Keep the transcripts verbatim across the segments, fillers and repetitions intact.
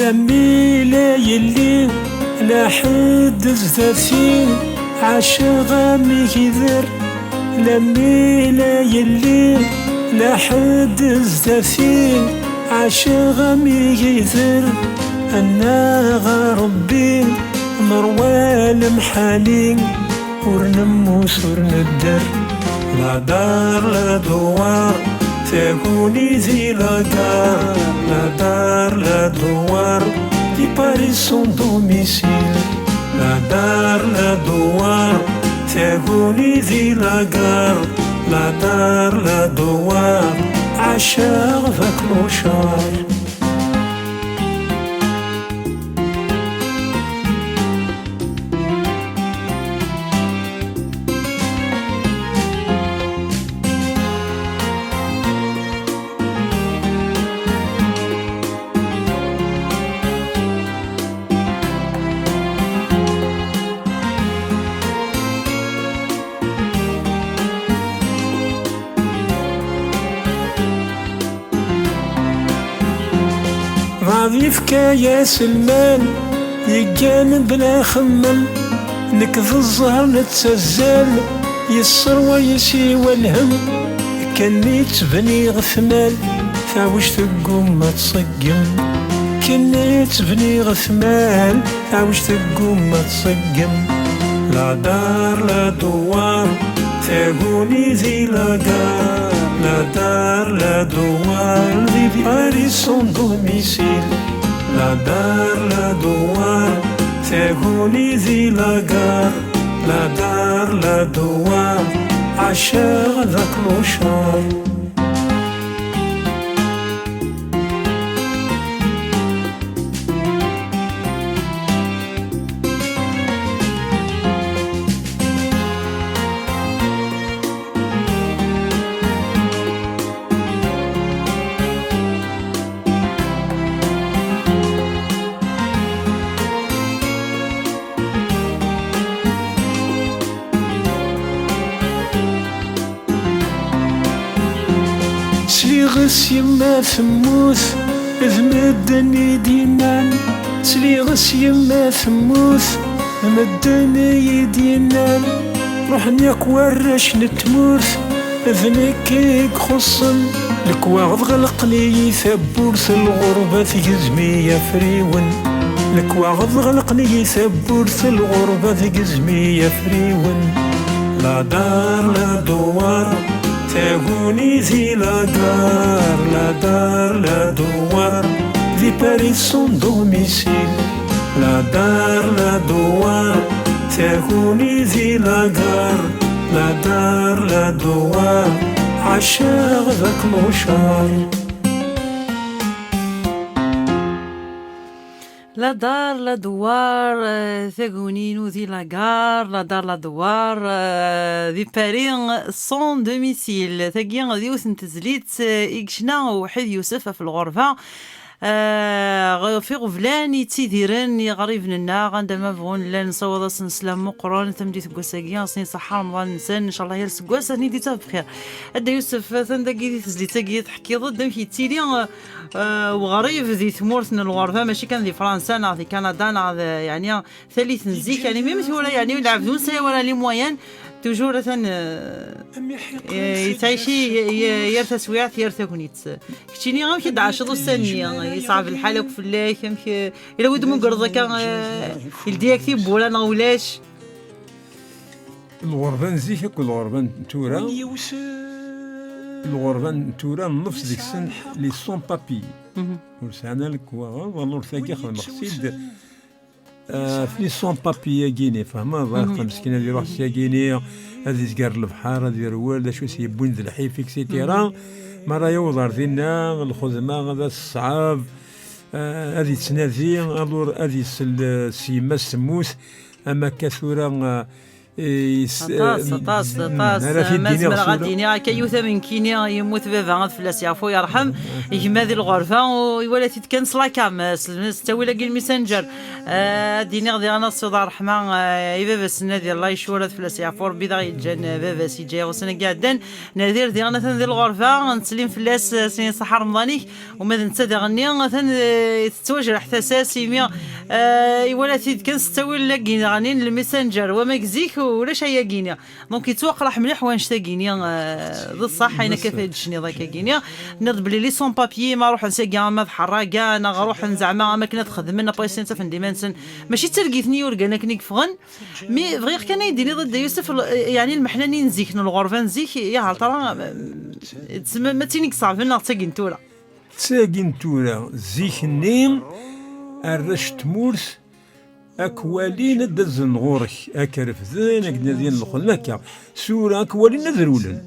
Lammi la yelli, la ḥedd zdat-i, ɛaceɣ am igider. Lammi la yelli, la ḥedd zdat-i, ɛaceɣ am igider. Annaɣ a Rebbi, nerwa lemḥani, ur nemmut ur nedder. La dar la douar, taguni di la gare. La dar la douar, di Paris son domicile. La dar la douar, taguni di la gare. La dar la douar, ɛaceɣ d aklucar. Ṛad yefka-yas lmal, yeggan bla xemmem. Nekk d ẓẓher nettazzal, yesserwa-yi siwa lhem. Kenni ttbniɣ tmal, taɛwict teggumma ad tṣeggem. Kenni ttbniɣ tmal, taɛwict teggumma ad tṣeggem. La dar la douar, taguni di la gare. La dar la douar, di Paris son domicile. La dar la douar, taguni di la gare. La dar la douar, ɛaceɣ d aklucar. Sliɣ-as yemma temmut, d medden i d-yennan. Sliɣ-as yemma temmut, d medden i yi-d-yennan. Ruḥen yakk warrac n tmurt, d nekk i ixuṣṣen. Lekwaɣeḍ ɣelqen-iyi tawwurt, lɣerba tgezm-iyi afriwen. Lekwaɣeḍ ɣelqen-iyi tawwurt, lɣerba tgezm-iyi afriwen. La dar la douar, taguni di la gare. La dar la douar, di Paris son domicile. La dar la douar, taguni di la gare. La dar la douar, ɛaceɣ d aklucar. La dar la douar, eh, taguni-inu di la gare. La dar la douar, eh, di Paris son domicile. Tagi d yiwet n tezlit, eh, i yecna Uḥid Yusef ɣef lɣerba. Eh, ɣef iɣeblan yettidiren, iɣriben-nneɣ, anda ma bɣun llan, nessawaḍ-asen sslam meqqren, tameddit n wass-agi, asen iṣeḥḥa Remḍan-nsen, ncallah yal aseggas ad ten-id-ittaf bxir. A Dda Yusef, atan dagi di tezlit-agi teḥkiḍ-d amek yettili, eh, eh, uɣrib di tmurt n lɣerba, mačči kan di Fransa neɣ di Kanada neɣ d, yeɛni, tallit n zik, yeɛni, même tura, yeɛni, lɛebd ur nesɛi wara les moyens, toujours atan, eh, eh, yettɛici y-, y-, yir taswiɛt, yir tagnit. Keččini, amek i d-tɛaceḍ ussan-nni? Yeṣɛeb lḥal akk fell-ak? Amek, eh, yella wi d-tmugreḍ akka, eh, yeldi-yak tiwwura neɣ ulac? Lɣerba n zik akked lɣerba n tura. Lɣerba n tura, nnefs deg-sen les sans-papiers. Mhm. Ur sɛan ara lekwaɣeḍ, alors tagi xedmeɣ-tt-id. Ah, les sans-papiers-agi-ni, fehmeḍ, mhm, axeṭṭer meskin ad iruḥ syagi-ni, ad izger lebḥer, ad irwel, d acu i s-yewwin d lḥif, et cetera. Mhm. Mi ara yaweḍ ar dinna, lxedma ad as-teṣɛeb, ah, ad yettnadi, alors ad isel, eh, s yemma-s temmut, am akka tura, ah, Aṭas, aṭas, aṭas. Ma zemreɣ ad d-iniɣ akka, yiwet am nekkini, yemmut baba, ad fell-as yeɛfu yerḥem, gma di lɣerba, u iwala-t-id kan s la cam, s, s ttawil-agi n Messenger. Ah, ad d-iniɣ diɣen aṣṣud ṛṛeḥma, ah, i baba-s n Nadir, Allah yecwur, ad fell-as yeɛfu Ṛebbi, d aɣ-yeǧǧan, ah, baba-s, yeǧǧa-yaɣ ussan-agi iɛeddan. Nadir diɣen atan di lɣerba, nettsellim fell-as, ah, s ṣṣeḥḥa Remḍan-ik. Uma d netta daɣenni, atan, eh, tettwajreḥ tasa-s imi, eh, iwala-t-id kan s ttawil-agi daɣenni n lmessenger, wama deg zik ulac ayagi-ni. Donc yettwaqraḥ mliḥ wanect-agi-ni, eh, d ṣṣeḥ ayen akka d-tecniḍ akka-gini. Tenniḍ belli les sans-papiers ma ruḥen sagi ama d ḥerraga, neɣ ruḥen zeɛma am akken ad xedmen, après sin ttafen-d iman-nsen. Mačči d targit-nni yurgan akken i yeffɣen, mais bɣiɣ kan ad yi-d-tiniḍ a Dda Yusef, l-, yeɛni lmeḥna-nni n zik, n lɣerba n zik, ya hal tara, eh, ma, ma d tin i iṣeɛben neɣ d tagi n tura? D tagi n tura, zik-nni, arrac n tmurt, ad k-walin, ad d-azzen ɣur-k, ad k-refden, ad k-d-nadin lxelna akka. Tura ad k-walin, ad rewlen.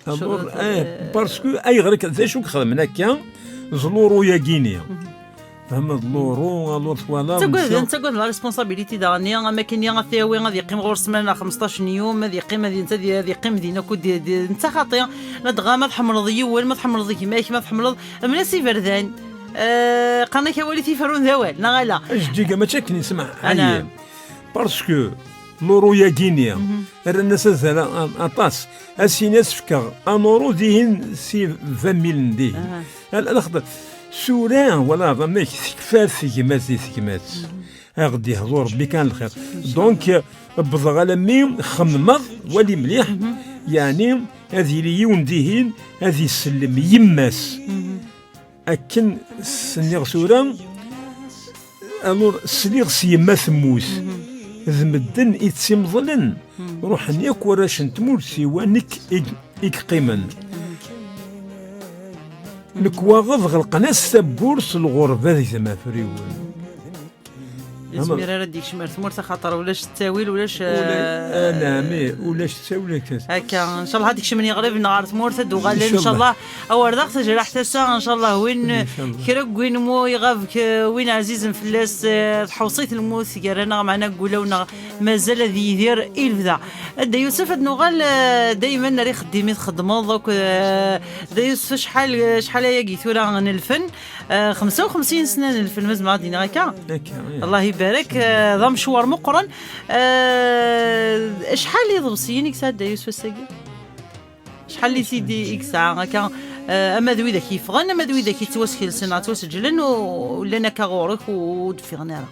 Alors, eh, parce que ayɣer akka, d acu i ixedmen akka, ẓluru-yagi-ni. Fehmeḍ, ẓluru, alors twalaḍ, ttagaden, ttagaden la responsabilité daɣenni, am akken ad t-yawi, ad yeqqim ɣur-s ma xmesṭac n yum, ad yeqqim, ad, ad, ad yeqqim din akk, di, di, netta xaṭi, ladɣa ma tḥemmleḍ yiwen, ma tḥemmleḍ gma-k, ma tḥemmleḍ, mel-as iberdan. Eh, qqaren-ak awal i t-iferrun d awal, neɣ ala? Ajeǧǧig-a mačči akken yesmaḥ. Ana. Ayen. Parce que l'euro-yagi-ni, rran-as azal a-, a-, aṭas. A s-yini ad s-fkeɣ un euro dihin si vingt mille n dihin. Aha. Al-, alaxeṭer, tura, wala, amek, tekfa tegmat di tegmat. Ad ɣ-d-yehdu Rebbi kan lxir. Donc, wwḍeɣ alammi xemmemeɣ, wali mliḥ, yeɛni ad yili yiwen dihin, ad isellem yemma-s. Akken s-nniɣ tura, alors, sliɣ s yemma temmut. D medden i tt-imḍlen, ruḥen yakk warrac n tmurt, siwa nekk i, i yeqqimen. Lekwaɣeḍ ɣelqen-as tawwurt s lɣerba di tmafriwin. Yezmir ara d-yekcem ar tmurt, axaṭer ulac ttawil, ulac, ula-, eh, ah, naɛam, ih, ulac ttawil akka. Akka, ncallah ad d-kecmen yiɣriben ɣer tmurt, ad d-uɣalen, ncallah. Ncallah, awer daɣ tajraḥt ass-a, ncallah, win, ncallah, kra n win mu iɣab k-, win ɛzizen fell-as, eh, tḥewṣi-t lmut gar-aneɣ, meɛna deg wulawen-nneɣ mazal ad yidir i lebda. A Dda Yusef, ad nuɣal, eh, daymen ar ixeddim i txeddmeḍ akk, eh, Dda Yusef, acḥal, acḥal ayagi tura n lfen? Eh, xemsa u xemsin sna n lfen, ma zemreɣ ad d-iniɣ akka. Akka, ih. Allah ibarek, eh, d amecwar meqqren. Eh, acḥal iḍebsiyen i yesɛa Dda Yusef ass-agi? Acḥal n T D i yesɛa akka, eh, ama d widak yeffɣen, ama d widak yettwaskelsen, neɣ ttwaseǧlen, u, u llan akka ɣur-k, u, ur d-ffiɣen ara?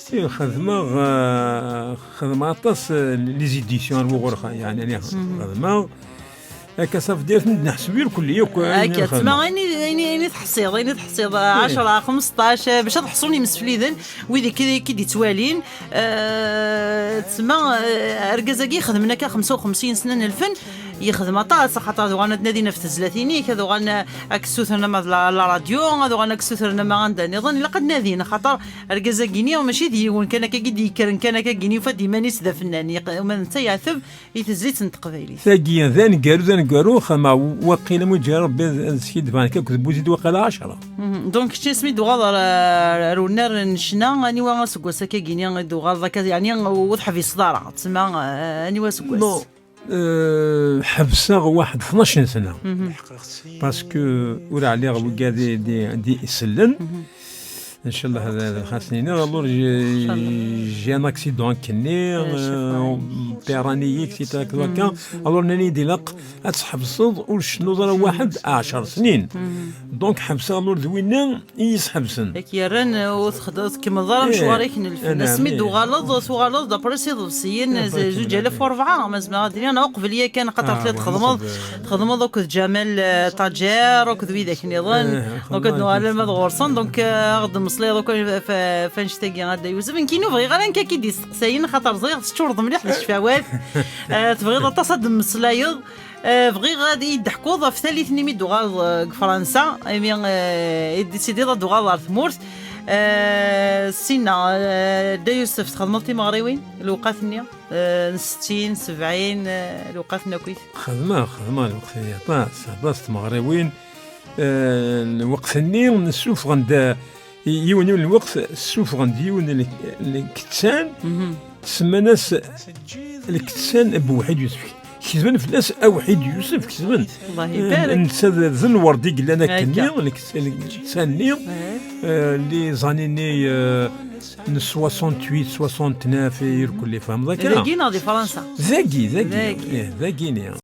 Ih, xedmeɣ, eh, xedmeɣ aṭas, eh, les éditions ar wuɣur xa-, yeɛni, xedmeɣ. Akka, ça veut dire, neḥseb irkelli akk ayen akka, xedmeɣ. Tma, ayen i, ayen i, ayen i teḥṣiḍ, ayen i teḥṣiḍ, eh, ɛecra, xmesṭac, eh, bac ad ḥṣun yimsefliden, wid i k-, i k-id-ittwalin, eh, tma, eh, argaz-agi ixedmen akka xemsa u xemsin sna n lfen, yexdem aṭas, axaṭer ad uɣalen ad nadin ɣef tezlatin-ik, ad uɣalen ad k-ssutren ama d la, la radio, ad uɣalen ad k-ssutren ama anda nniḍen, ilaq ad nadin, axaṭer argaz-agi-ni mačči d yiwen kan akka i d-yekkren kan akka-gini, yufa-d iman-is d afennan, yeq-, ma d netta yeɛteb i tezlit n teqbaylit. Tagi d aneggaru, d aneggaru, xedmeɣ waqila ma yeǧǧa Rebbi ad, ad skiddbeɣ nekk akked Buzid waqila ɛecra. Mhm. Donc, kečč asmi d-tuɣaleḍ ar, ar, ar unnar n ccna, aniwa aseggas akka-gini i d-tuɣaleḍ akka, yeɛni ur teḥbiseḍ ara, tsemma, eh, aniwa aseggas? Non, eh, ḥebseɣ waḥed tnac n sna. Mhm. Parce que ur ɛliɣ wigad i, di, di isellen. Mhm. Ncallah ad, ad xas nini, alors j'ai, j'ai un accident akkenni, euh, perraniyi, et cetera, et cetera. Alors nnan-iyi-d ilaq ad tḥebseḍ ur tcennuḍ ara waḥed ɛecr snin. Donc ḥebseɣ, alors d winna i yi-sḥebsen. Yak yerran, euh, ur texd-, ur tkemmleḍ ara mecwar-ik n lfen. Asmi d-tuɣaleḍ, tuɣaleḍ d'après iḍebsiyen, zuǧ alaf u rebɛa, ma zemreɣ ad d-iniɣ, neɣ uqbel yakan, xaṭer telliḍ txedmeḍ, txedmeḍ akked Ǧamal, euh, Ṭaǧer, akked widak nniḍen. Donc ad nuɣal alma d ɣur-sen, donc, euh, ad ɣ-d-mmeslayeḍ akk f-, f-, f-, annect-agi a Dda Yusef. Nekkini ur bɣiɣ ara nekk ad k-id-isteqsayen, xaṭer ẓriɣ teččureḍ mliḥ d ccfawat. Euh, tebɣiḍ aṭas ad d-mmeslayeḍ. Euh, bɣiɣ ad iyi-d-teḥkuḍ ɣef tallit-nni mi d-tuɣaleḍ, euh, deg Fransa, imi, euh, i d-tessidiḍ ad d-tuɣaleḍ ɣer tmurt. Euh, sinna, euh, Dda Yusef, txedmeḍ timeɣriwin, lewqat-nni, euh, n settin, sebɛin, euh, lewqat-nni akkit? Xedmeɣ, xedmeɣ lweqt-nni aṭas, aṭas tmeɣriwin. Eh, lweqt-nni ssufɣen-d, eh, yiwen, yiwen lweqt ssufɣen-d yiwen n lk-, lkettan. Mhm. Semman-as Leketsan n Wḥid Yusef. Ketben fell-as Awḥid Yusef, ketben. Allah ibarek. Netta d d Nwerdi i yellan akkenni, Akka. Leketsan- Leketsan-nni, euh, les années euh, n soixante-huit, soixante-neuf, irkelli, tfehmeḍ akka? Dagi neɣ di Fransa? Dagi, dagi, Dagi. eh, dagi-ni.